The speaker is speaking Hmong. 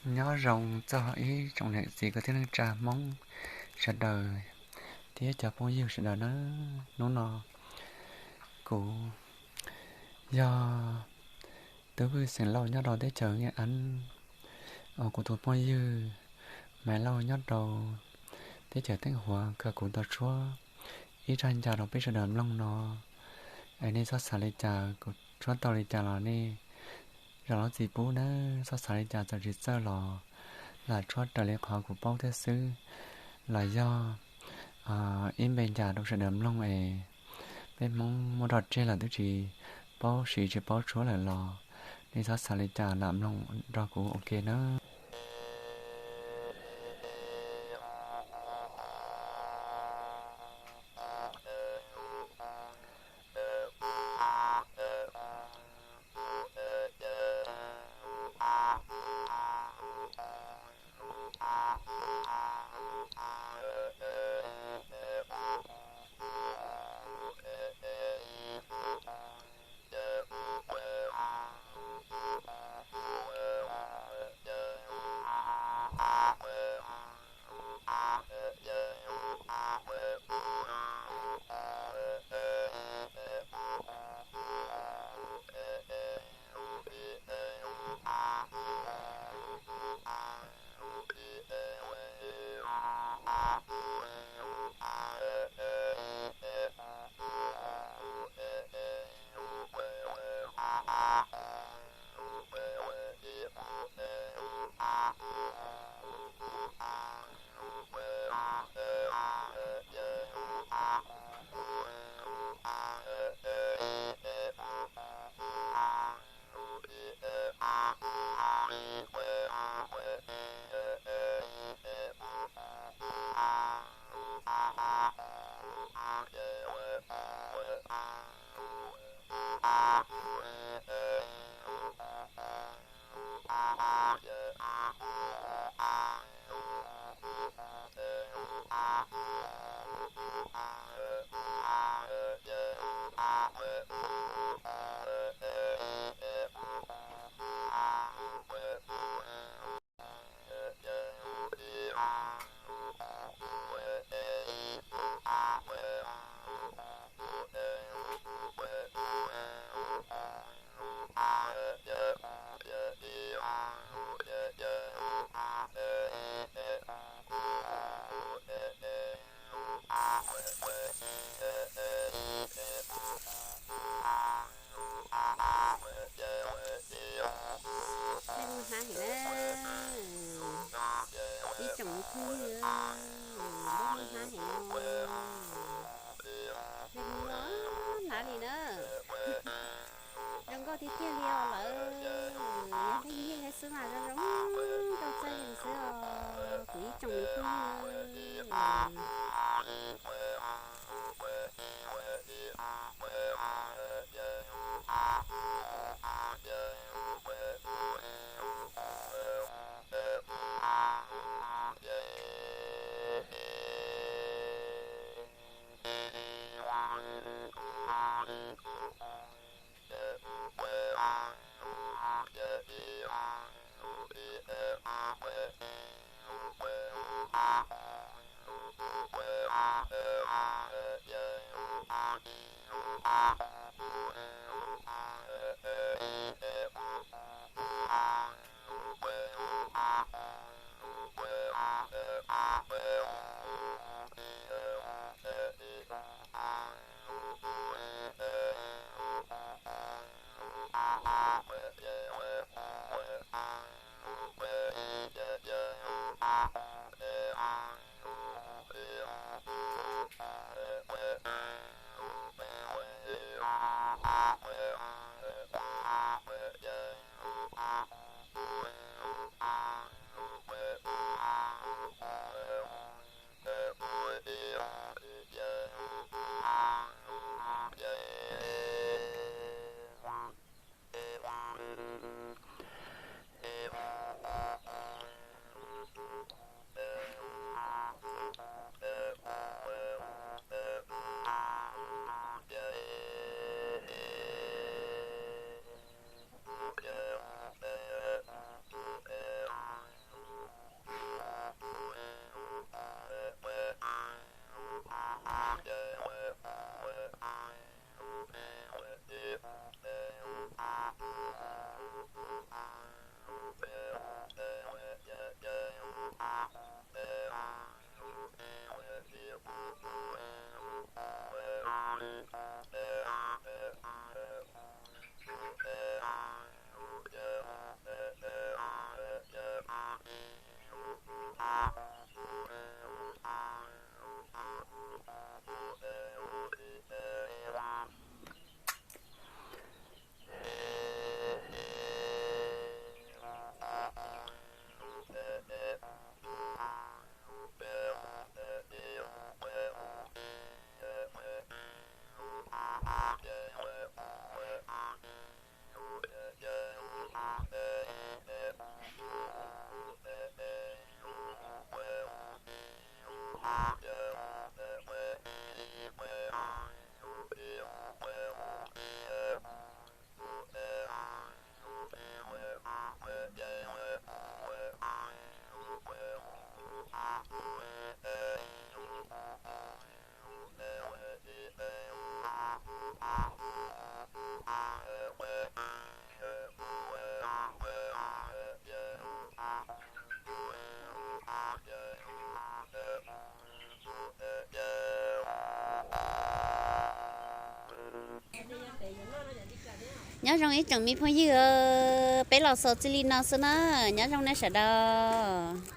Nyob zoo txog ib tsoom niam txiv kwv tij neej tsa Hmoob sawv daws thiab cov phooj ywg sawv daws na. Hnub no kuv yog Tub Vwj xeem Lauj nyob rau teb chaws Nyiaj Ab, uas kuv tus phooj ywg Maiv Lauj nyob rau teb chaws Teeb Huav kawg kuv tau tshuab ib zaj ncas rau peb sawv daws mloog no. Es nej txhob xav li cas, kuv tshuab tau li cas los nej zam lub txim pub nawb. Txhob xav li cas, txawm tsis txawj los lam tshuab raws li qhov kuv paub thiab xwb, los yog ib npe ncas rau sawv daws mloog es peb Hmoob muab roj tseg los twb tsis paub siv tsis paub tshuab lawm los nej txhob xav li cas, lam mloog nrog kuv ua ke nawb. Peb lub hnab heev na, ib tsoom phooj ywg, peb lub hnab heev no, peb lub hnab li na. Zoo nkauj tiag tiag li os lawm. Yog peb nyiag thiab xwb mas zoo zoo nkauj txaij li xwb os kuv ib tsoom phooj ywg. Nyob zoo ib tsoom me phooj ywg, peb los xaus txij li no xwb na. Nyob zoo nej sawv daws.